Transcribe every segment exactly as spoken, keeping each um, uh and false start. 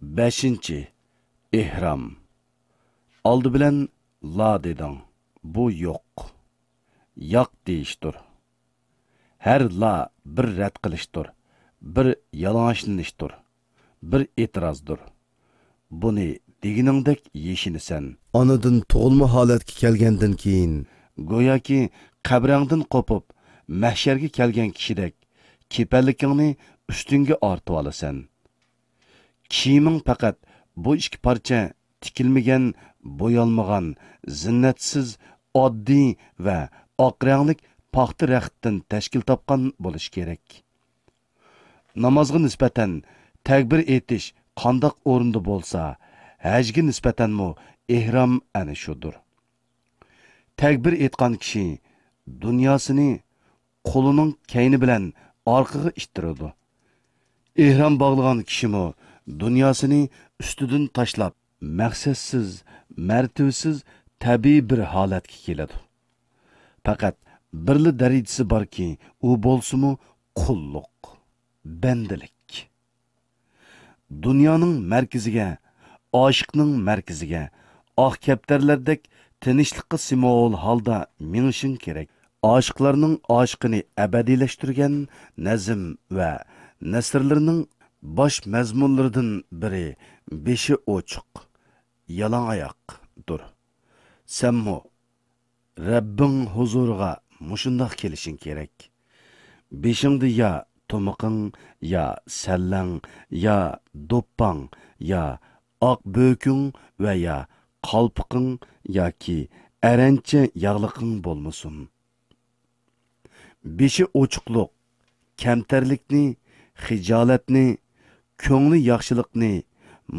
بەشىنچى، ئېھرام. ئالدى بىلەن لا دېدىڭ، بۇ يوق. ياق دېيىشتۇر. ھەر لا بىر رەت قىلىشتۇر، بىر يالىڭاچلىنىشتۇر، بىر ئېتىرازدۇر. بۇنى دېگىنىڭدەك يېشىنىسەن. ئانىدىن تۇغۇلما ھالەتكە كەلگەندىن كېيىن، گوياكى قەبرەڭدىن قوپۇپ، مەھشەرگە كەلگەن كىشىدەك كېپەنلىكىڭنى ئۈستۈڭگە ئارتىۋالىسەن. كىيىمىڭ پەقەت بۇ ئىككى پارچە تىكىلمىگەن، بويالمىغان، زىننەتسىز، ئاددىي ۋە ئاق رەڭلىك پاختا رەختتىن تەشكىل تاپقان بولۇشى كېرەك. نامازغا نىسبەتەن تەكبىر ئېيتىش قانداق ئورۇندا بولسا، ھەجگە نىسبەتەنمۇ ئېھرام ئەنە شۇدۇر. تەكبىر ئېيتقان كىشى دۇنياسىنى قولىنىڭ كەينى بىلەن ئارقىغا ئىتتىرىدۇ. ئېھرام باغلىغان كىشىمۇ دۇنياسىنى ئۈستىدىن تاشلاپ، مەقسەتسىز، مەرتىۋىسىز تەبىئىي بىر ھالەتكە كېلىدۇ. پەقەت بىرلا دەرىجىسى باركى، ئۇ بولسىمۇ قۇللۇق، بەندىلىك. دۇنيانىڭ مەركىزىگە، ئاشىقنىڭ مەركىزىگە ئاق كەپتەرلەردەك تىنچلىققا سىمۋول ھالدا مېڭىشىڭ كېرەك. ئاشىقلارنىڭ ئاشىقىنى ئەبەدىيلەشتۈرگەن نەزم ۋە نەسرلىرىنىڭ باش مەزمۇنلىرىدىن بىرى بېشى ئوچۇق، يالاڭ ئاياقتۇر. سەنمۇ رەببىڭ ھۇزۇرىغا مۇشۇنداق كېلىشىڭ كېرەك. بېشىڭدا يا تۇمىقىڭ، يا سەللەڭ، يا دوپپاڭ، يا ئاق بۆكۈڭ ۋە يا قالپىقىڭ ياكى ئەرەنچە ياغلىقىڭ بولمىسۇن. بېشى ئوچۇقلۇق كەمتەرلىكنى، خىجالەتنى، كۆڭلى ياخشىلىقنى،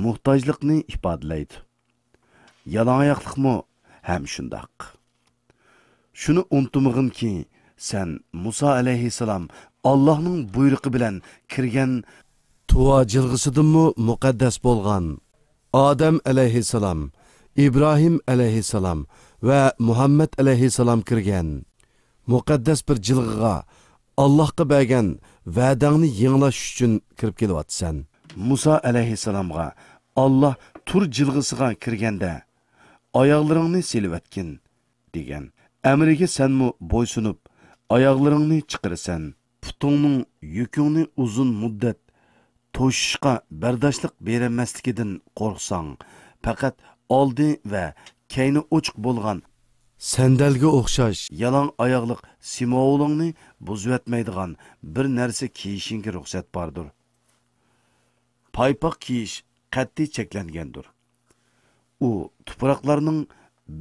موھتاجلىقنى ئىپادىلەيدۇ. يالاڭ ئاياقلىقمۇ ھەم شۇنداق. شۇنى ئۇنتۇمىغىنكى، سەن مۇسا ئەلەيھىسسالام ئاللاھنىڭ بۇيرۇقى بىلەن كىرگەن تۇۋا جىلغىسىدىنمۇ مۇقەددەس بولغان ئادەم ئەلەيھىسسالام، ئىبراھىم ئەلەيھىسسالام ۋە مۇھەممەد ئەلەيھىسسالام كىرگەن مۇقەددەس بىر جىلغىغا ئاللاھقا بەرگەن ۋەدەڭنى يېڭىلاش ئۈچۈن كىرىپ كېلىۋاتىسەن. مۇسا ئەلەيھىسسالامغا ئاللاھ تۇر جىلغىسىغا كىرگەندە، «ئاياغلىرىڭنى سېلىۋەتكىن» دېگەن. ئەمرىگە سەنمۇ بويسۇنۇپ، ئاياغلىرىڭنى چىقىرىسەن. پۇتۇڭنىڭ يۈكۈڭنى ئۇزۇن مۇددەت توشۇشقا بەرداشلىق بېرەلمەسلىكىدىن قورقساڭ، پەقەت ئالدى ۋە كەينى ئوچۇق بولغان سەندەلگە ئوخشاش يالاڭ ئاياغلىق سىمۋولۇڭنى بۇزۇۋەتمەيدىغان بىر نەرسە كىيىشىڭگە رۇخسەت باردۇر. پايپاق كىيىش قەتئىي چەكلەنگەندۇر. ئۇ تۇپراقلارنىڭ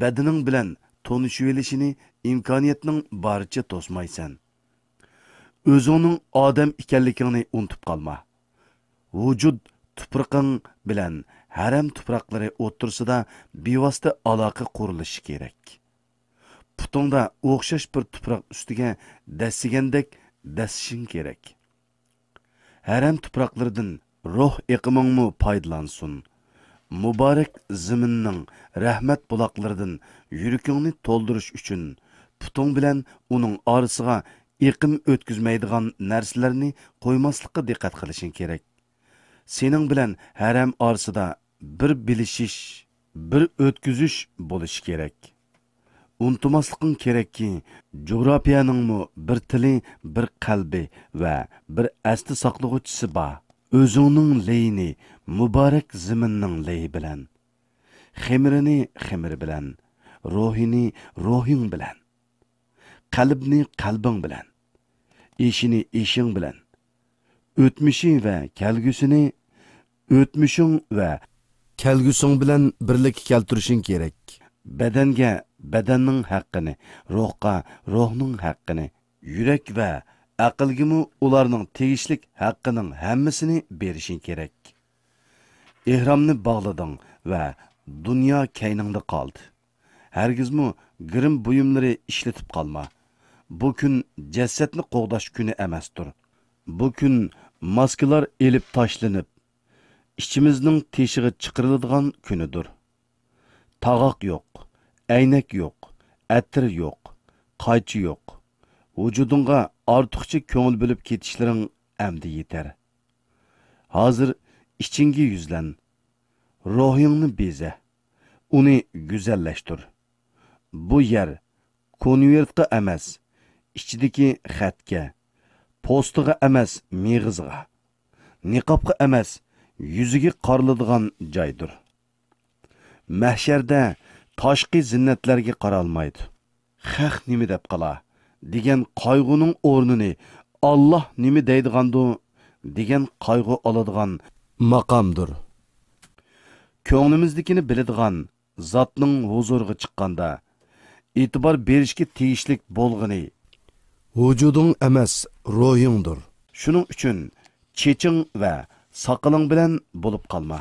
بەدىنىڭ بىلەن تونۇشۇۋېلىشىنى ئىمكانىيەتنىڭ بارىچە توسمايسەن. ئۆزۈڭنىڭ ئادەم ئىكەنلىكىڭنى ئۇنتۇپ قالما. ۋۇجۇد تۇپرىقىڭ بىلەن ھەرەم تۇپراقلىرى ئوتتۇرىسىدا بىۋاسىتە ئالاقە قۇرۇلۇشى كېرەك. پۇتۇڭدا ئوخشاش بىر تۇپراق ئۈستىگە دەسسىگەندەك دەسسىشىڭ كېرەك. ھەرەم تۇپراقلىرىدىن روھ ئېقىمىڭمۇ پايدىلانسۇن. مۇبارەك زېمىننىڭ رەھمەت بۇلاقلىرىدىن يۈرىكىڭنى تولدۇرۇش ئۈچۈن، پۇتۇڭ بىلەن ئۇنىڭ ئارىسىغا ئېقىم ئۆتكۈزمەيدىغان نەرسىلەرنى قويماسلىققا دىققەت قىلىشىڭ كېرەك. سېنىڭ بىلەن ھەرەم ئارىسىدا بىر بىلىشىش، بىر ئۆتكۈزۈش بولۇشى كېرەك. ئۇنتۇماسلىقىڭ كېرەككى، جۇغراپىيەنىڭمۇ بىر تىلى، بىر قەلبى ۋە بىر ئەستە ساقلىغۇچىسى بار. ئۆزۈڭنىڭ لېيىنى مۇبارەك زېمىننىڭ لېيى بىلەن، خېمىرىنى خېمىرى بىلەن، روھىنى روھىڭ بىلەن، قەلبنى قەلبىڭ بىلەن، ئېشىنى ئېشىڭ بىلەن، ئۆتمۈشى ۋە كەلگۈسىنى ئۆتمۈشۈڭ ۋە كەلگۈسۈڭ بىلەن بىرلىككە كەلتۈرۈشۈڭ كېرەك. بەدەنگە بەدەننىڭ ھەققىنى، روھقا روھنىڭ ھەققىنى، يۈرەك ۋە ئەقىلگىمۇ ئۇلارنىڭ تېگىشلىك ھەققىنىڭ ھەممىسىنى بېرىشىڭ كېرەك. ئېھرامنى باغلىدىڭ ۋە دۇنيا كەينىڭدە قالدى. ھەرگىزمۇ گىرىم بۇيۇملىرى ئىشلىتىپ قالما. بۇ كۈن جەسەتنى قوغداش كۈنى ئەمەستۇر. بۇ كۈن ماسكىلار ئېلىپ تاشلىنىپ، ئىچىمىزنىڭ تېشىغا چىقىرىلىدىغان كۈنىدۇر. تاغاق يوق، ئەينەك يوق، ئەتىر يوق، قايچا يوق. ۋۇجۇدۇڭغا ئارتۇقچە كۆڭۈل بۆلۈپ كېتىشلىرىڭ ئەمدى يېتەر. ھازىر ئىچىڭگە يۈزلەن، روھىڭنى بېزە، ئۇنى گۈزەللەشتۈر. بۇ يەر كونۋېرتقا ئەمەس، ئىچىدىكى خەتكە، پوستىغا ئەمەس، مېغىزىغا، نىقابقا ئەمەس، يۈزىگە قارىلىدىغان جايدۇر. مەھشەردە تاشقى زىننەتلەرگە قارالمايدۇ. «خەق نېمە دەپ قالا؟» دېگەن قايغۇنىڭ ئورنىنى «ئاللاھ نېمە دەيدىغاندۇ؟» دېگەن قايغۇ ئالىدىغان ماقامدۇر. كۆڭلىمىزدىكىنى بىلىدىغان زاتنىڭ ھۇزۇرىغا چىققاندا، ئېتىبار بېرىشكە تېگىشلىك بولغىنى ۋۇجۇدۇڭ ئەمەس، روھىڭدۇر. شۇنىڭ ئۈچۈن چېچىڭ ۋە ساقىلىڭ بىلەن بولۇپ قالما.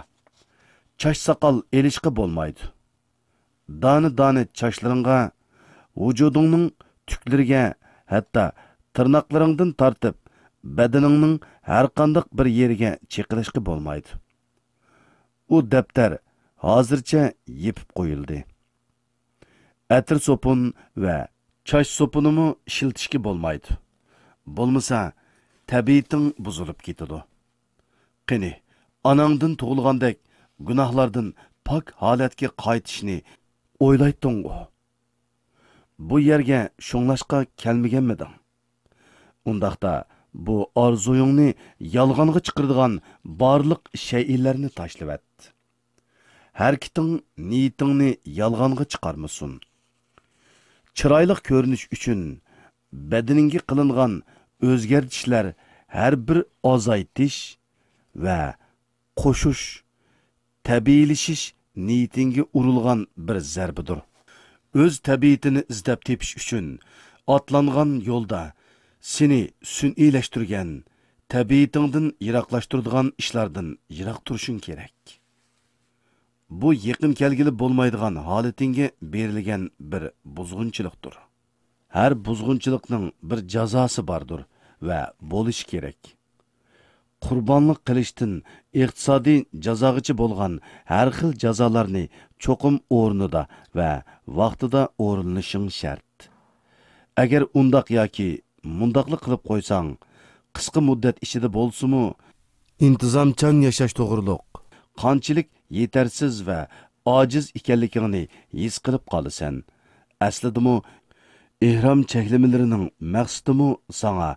چاچ-ساقال ئېلىشقا بولمايدۇ. دانە-دانە چاچلىرىڭغا، ۋۇجۇدۇڭنىڭ تۈكلىرىگە، ھەتتا تىرناقلىرىڭدىن تارتىپ بەدىنىڭنىڭ ھەرقانداق بىر يېرىگە چېقىلىشقا بولمايدۇ. ئۇ دەپتەر ھازىرچە يېپىپ قويۇلدى. ئەتىر سوپۇن ۋە چاچ سوپۇنىمۇ ئىشلىتىشكە بولمايدۇ. بولمىسا، تەبىئىتىڭ بۇزۇلۇپ كېتىدۇ. قېنى، ئاناڭدىن تۇغۇلغاندەك گۇناھلاردىن پاك ھالەتكە قايتىشنى ئويلايتتىڭغۇ؟ بۇ يەرگە شۇڭلاشقا كەلمىگەنمىدىڭ؟ ئۇنداقتا بۇ ئارزۇيۇڭنى يالغانغا چىقىرىدىغان بارلىق شەيئىلەرنى تاشلىۋەت. ھەرىكىتىڭ نىيىتىڭنى يالغانغا چىقارمىسۇن. چىرايلىق كۆرۈنۈش ئۈچۈن بەدىنىڭگە قىلىنغان ئۆزگەرتىشلەر ھەر بىر ئازايتىش ۋە قوشۇش، تەبىئىيلىشىش نىيىتىڭگە ئۇرۇلغان بىر زەربىدۇر. ئۆز تەبىئىتىنى ئىزدەپ تېپىش ئۈچۈن ئاتلانغان يولدا سېنى سۈنئىيلەشتۈرگەن، تەبىئىتىڭدىن يىراقلاشتۇرىدىغان ئىشلاردىن يىراق تۇرۇشۇڭ كېرەك. بۇ يېقىن كەلگىلى بولمايدىغان ھالىتىڭگە بېرىلگەن بىر بۇزغۇنچىلىقتۇر. ھەر بۇزغۇنچىلىقنىڭ بىر جازاسى باردۇر ۋە بولۇشى كېرەك. قۇربانلىق قىلىشتىن ئىقتىسادىي جازاغىچە بولغان ھەر خىل جازالارنى چوقۇم ئورنىدا ۋە ۋاقتىدا ئورۇنلىشىڭ شەرت. ئەگەر ئۇنداق ياكى مۇنداقلا قىلىپ قويساڭ، قىسقا مۇددەت ئىچىدە بولسىمۇ، ئىنتىزامچان ياشاش توغرۇلۇق قانچىلىك يېتەرسىز ۋە ئاجىز ئىكەنلىكىڭنى ھېس قىلىپ قالىسەن. ئەسلىدىمۇ، ئېھرام چەكلىمىلىرىنىڭ مەقسىتىمۇ ساڭا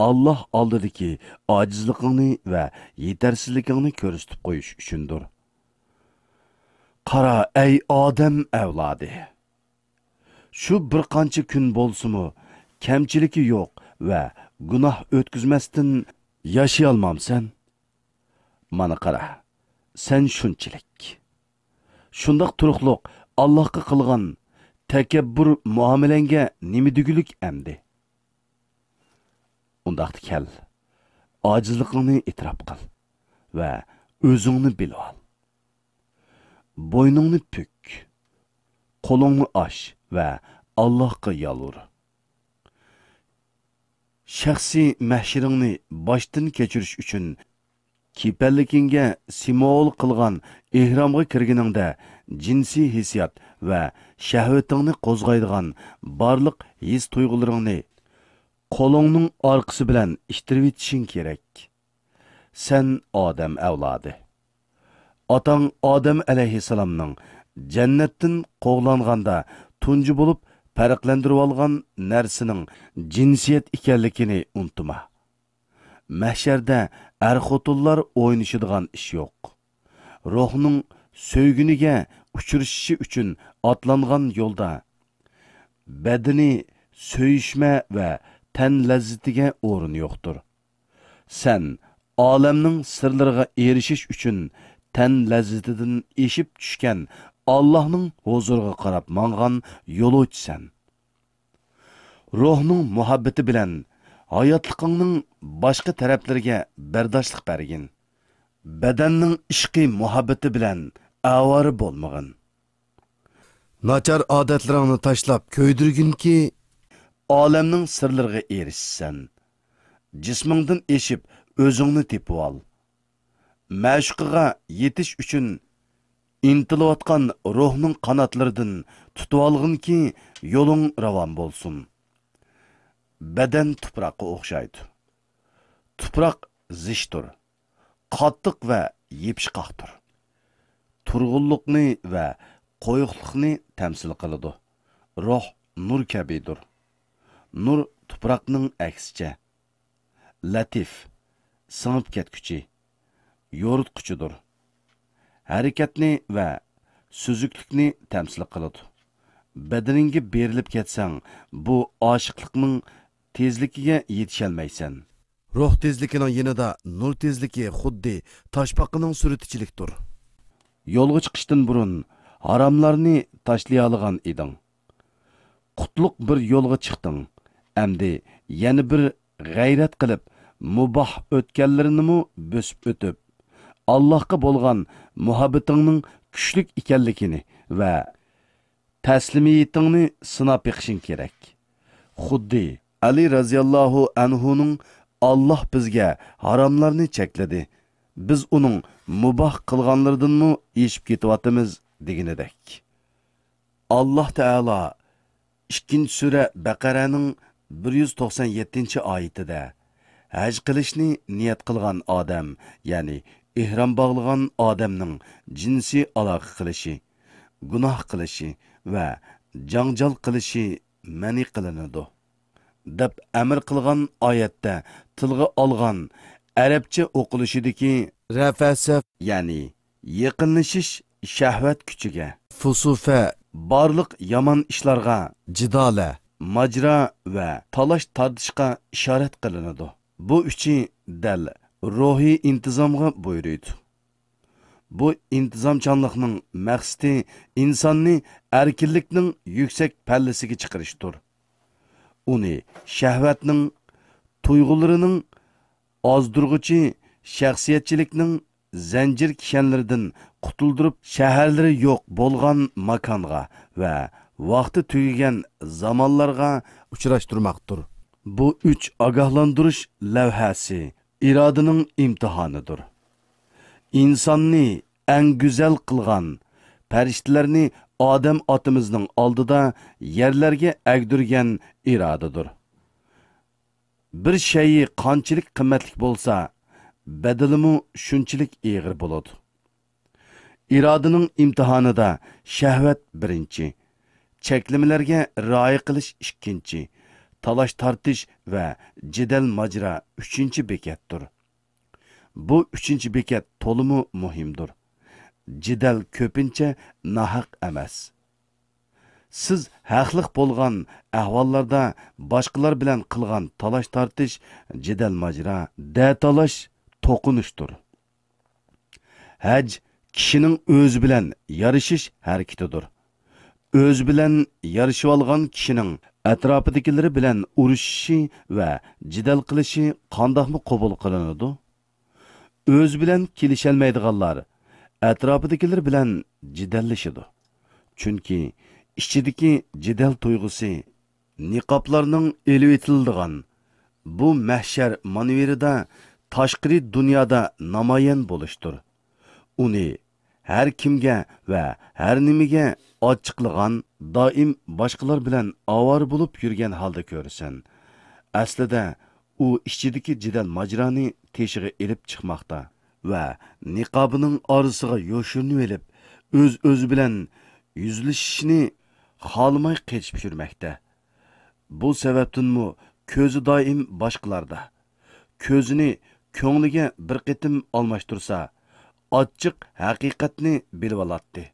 ئاللاھ ئالدىدىكى ئاجىزلىقىڭنى ۋە يېتەرسىزلىكىڭنى كۆرسىتىپ قويۇش ئۈچۈندۇر. قارا، ئەي ئادەم ئەۋلادى! شۇ بىر قانچە كۈن بولسىمۇ، كەمچىلىكى يوق ۋە گۇناھ ئۆتكۈزمەستىن ياشىيالمامسەن؟ مانا قارا، سەن شۇنچىلىك. شۇنداق تۇرۇقلۇق ئاللاھقا قىلغان تەكەببۇر مۇئامىلەڭگە نېمە دېگۈلۈك ئەمدى؟ ئۇنداقتا كەل، ئاجىزلىقىڭنى ئېتىراپ قىل ۋە ئۆزۈڭنى بىلىۋال. بوينۇڭنى پۈك، قولۇڭنى ئاچ ۋە ئاللاھقا يالۋۇر. شەخسىي مەھشىرىڭنى باشتىن كەچۈرۈش ئۈچۈن كېپەنلىكىڭگە سىمۋول قىلغان ئېھرامغا كىرگىنىڭدە، جىنسىي ھېسسىيات ۋە شەھۋىتىڭنى قوزغايدىغان بارلىق ھېس-تۇيغۇلىرىڭنى قولۇڭنىڭ ئارقىسى بىلەن ئىتتىرىۋېتىشىڭ كېرەك. سەن ئادەم ئەۋلادى. ئاتاڭ ئادەم ئەلەيھىسسالامنىڭ جەننەتتىن قوغلانغاندا تۇنجى بولۇپ پەرقلەندۈرۈۋالغان نەرسىنىڭ جىنسىيەت ئىكەنلىكىنى ئۇنتۇما. مەھشەردە ئەر-خوتۇنلار ئوينىشىدىغان ئىش يوق. روھنىڭ سۆيگىنىگە ئۇچرىشىشى ئۈچۈن ئاتلانغان يولدا بەدىنى سۆيۈشمە ۋە تەن لەززىتىگە ئورۇن يوقتۇر. سەن ئالەمنىڭ سىرلىرىغا ئېرىشىش ئۈچۈن تەن لەززىتىدىن ئېشىپ چۈشكەن ئاللاھنىڭ ھۇزۇرىغا قاراپ ماڭغان يولۇچىسەن. روھنىڭ مۇھەببىتى بىلەن ھاياتلىقىڭنىڭ باشقا تەرەپلىرىگە بەرداشلىق بەرگىن. بەدەننىڭ ئىشقى مۇھەببىتى بىلەن ئاۋارە بولمىغىن. ناچار ئادەتلىرىڭنى تاشلاپ كۆيدۈرگىنكى، ئالەمنىڭ سىرلىرىغا ئېرىشىسەن. جىسمىڭدىن ئېشىپ ئۆزۈڭنى تېپىۋال. مەشۇقىغا يېتىش ئۈچۈن ئىنتىلىۋاتقان روھنىڭ قاناتلىرىدىن تۇتۇۋالغىنكى، يولۇڭ راۋان بولسۇن. بەدەن تۇپراققا ئوخشايدۇ. تۇپراق زىچتۇر، قاتتىق ۋە يېپىشقاقتۇر. قۇپقۇرغۇنلۇقنى ۋە قويۇقلۇقنى تەمسىل قىلىدۇ. روھ نۇر كەبىدۇر. نۇر تۇپراقنىڭ ئەكسىچە. لەتىف، سىڭىپ كەتكۈچى، يورۇتقۇچىدۇر. ھەرىكەتنى ۋە سۈزۈكلۈكنى تەمسىل قىلىدۇ. بەدىنىڭگە بېرىلىپ كەتسەڭ، بۇ ئاشىقلىقنىڭ تېزلىكىگە يېتىشەلمەيسەن. روھ تېزلىكىنىڭ يېنىدا نۇر تېزلىكى خۇددى تاشپاقىنىڭ سۈرئىتىچىلىكتۇر. يولغا چىقىشتىن بۇرۇن ھاراملارنى تاشلىيالىغان ئىدىڭ. قۇتلۇق بىر يولغا چىقتىڭ. ئەمدى يەنە بىر غەيرەت قىلىپ، مۇباھ ئۆتكەللىرىنىمۇ بۆسۈپ ئۆتۈپ، ئاللاھقا بولغان مۇھەببىتىڭنىڭ كۈچلۈك ئىكەنلىكىنى ۋە تەسلىمىيىتىڭنى سىناپ بېقىشىڭ كېرەك. خۇددى ئەلى رەزىياللاھۇ ئەنھۇنىڭ «ئاللاھ بىزگە ھاراملارنى چەكلىدى، بىز ئۇنىڭ مۇباھ قىلغانلىرىدىنمۇ ئېشىپ كېتىۋاتىمىز» دېگىنىدەك. ئاللاھ تائالا ئىككىنچى سۈرە بەقەرەنىڭ بىر يۈز توقسان يەتتىنچى ئايىتىدە، ھەج قىلىشنى نىيەت قىلغان ئادەم، يەنى ئېھرام باغلىغان ئادەمنىڭ جىنسىي ئالاقە قىلىشى، گۇناھ قىلىشى ۋە جاڭجال قىلىشى مەنئى قىلىنىدۇ، دەپ ئەمىر قىلغان ئايەتتە تىلغا ئالغان ئەرەبچە ئوقۇلۇشىدىكى رەفەسە، يەنى يېقىنلىشىش شەھۋەت كۈچىگە، فۇسۇفە، بارلىق يامان ئىشلارغا، جىدالە، ماجرا ۋە تالاش-تارتىشقا ئىشارەت قىلىنىدۇ. بۇ ئۈچى دەل روھىي ئىنتىزامغا بۇيرۇيدۇ. بۇ ئىنتىزامچانلىقنىڭ مەقسىتى ئىنساننى ئەركىنلىكنىڭ يۈكسەك پەللىسىگە چىقىرىشتۇر. ئۇنى شەھۋەتنىڭ، تۇيغۇلىرىنىڭ ئازدۇرغۇچى شەخسىيەتچىلىكنىڭ زەنجىر كىشەنلىرىدىن قۇتۇلدۇرۇپ، شەھەرلىرى يوق بولغان ماكانغا ۋە ۋاقتى تۈگىگەن زامانلارغا ئۇچراشتۇرماقتۇر. بۇ ئۈچ ئاگاھلاندۇرۇش لەۋھەسى ئىرادىنىڭ ئىمتىھانىدۇر. ئىنساننى ئەڭ گۈزەل قىلغان پەرىشتىلەرنى ئادەم ئاتىمىزنىڭ ئالدىدا يەرلەرگە ئەگدۈرگەن ئىرادىدۇر. بىر شەيئى قانچىلىك قىممەتلىك بولسا، بەدىلىمۇ شۇنچىلىك ئېغىر بولىدۇ. ئىرادىنىڭ ئىمتىھانىدا شەھۋەت بىرىنچى، چەكلىمىلەرگە رىئايە قىلىش ئىككىنچى، تالاش-تارتىش ۋە جېدەل-ماجرا ئۈچىنچى بېكەتتۇر. بۇ ئۈچىنچى بېكەت تولىمۇ مۇھىمدۇر. جېدەل كۆپىنچە ناھەق ئەمەس. سىز ھەقلىق بولغان ئەھۋاللاردا باشقىلار بىلەن قىلغان تالاش-تارتىش، جېدەل-ماجرا، دەتالاش، توقۇنۇشتۇر. ھەج كىشىنىڭ ئۆزى بىلەن يارىشىش ھەرىكىتىدۇر. ئۆزى بىلەن يارىشىۋالغان كىشىنىڭ ئەتراپىدىكىلىرى بىلەن ئۇرۇشۇشى ۋە جېدەل قىلىشى قانداقمۇ قوبۇل قىلىنىدۇ؟ ئۆزى بىلەن كېلىشەلمەيدىغانلار ئەتراپىدىكىلىرى بىلەن جېدەللىشىدۇ. چۈنكى ئىچىدىكى جېدەل تۇيغۇسى نىقابلارنىڭ ئېلىۋېتىلىدىغان بۇ مەھشەر مانېۋىرىدا تاشقىرى دۇنيادا نامايان بولۇشتۇر. ئۇنى ھەر كىمگە ۋە ھەر نېمىگە ئاچچىقلىغان، دائىم باشقىلار بىلەن ئاۋارە بولۇپ يۈرگەن ھالدا كۆرىسەن. ئەسلىدە ئۇ ئىچىدىكى جېدەل-ماجىرانى تېشىغا ئېلىپ چىقماقتا ۋە نىقابىنىڭ ئارىسىغا يوشۇرۇنۇۋېلىپ، ئۆز-ئۆزى بىلەن يۈزلىشىشنى خالىماي قېچىپ يۈرمەكتە. بۇ سەۋەبتىنمۇ كۆزى دائىم باشقىلاردا. كۆزىنى كۆڭلىگە بىر قېتىم ئالماشتۇرسا، ئاچچىق ھەقىقەتنى بىلىۋالاتتى.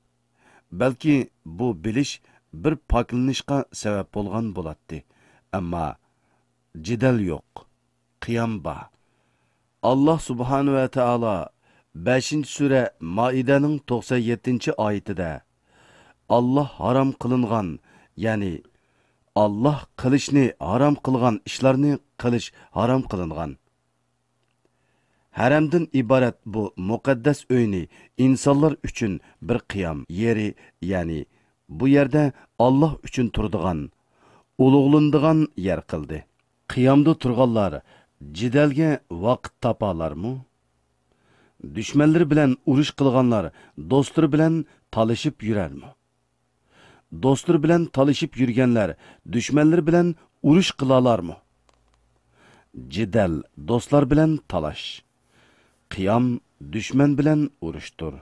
بەلكى بۇ بىلىش بىر پاكلىنىشقا سەۋەب بولغان بولاتتى. ئەمما جېدەل يوق، قىيام بار. ئاللاھ سۇبھانەھۇ ۋە تائالا بەشىنچى سۈرە مائىدەنىڭ توقسان يەتتىنچى ئايىتىدە، ئاللاھ ھارام قىلىنغان، يەنى ئاللاھ قىلىشنى ھارام قىلغان ئىشلارنى قىلىش ھارام قىلىنغان. ھەرەمدىن ئىبارەت بۇ مۇقەددەس ئۆينى ئىنسانلار ئۈچۈن بىر قىيام يېرى، يەنى بۇ يەردە ئاللاھ ئۈچۈن تۇرىدىغان، ئۇلۇغلىنىدىغان يەر قىلدى. قىيامدا تۇرغانلار جېدەلگە ۋاقىت تاپالارمۇ؟ دۈشمەنلىرى بىلەن ئۇرۇش قىلغانلار دوستلىرى بىلەن تالىشىپ يۈرەرمۇ؟ دوستلىرى بىلەن تالىشىپ يۈرگەنلەر دۈشمەنلىرى بىلەن ئۇرۇش قىلالارمۇ؟ جېدەل دوستلار بىلەن تالاش، قىيام دۈشمەن بىلەن ئۇرۇشتۇر.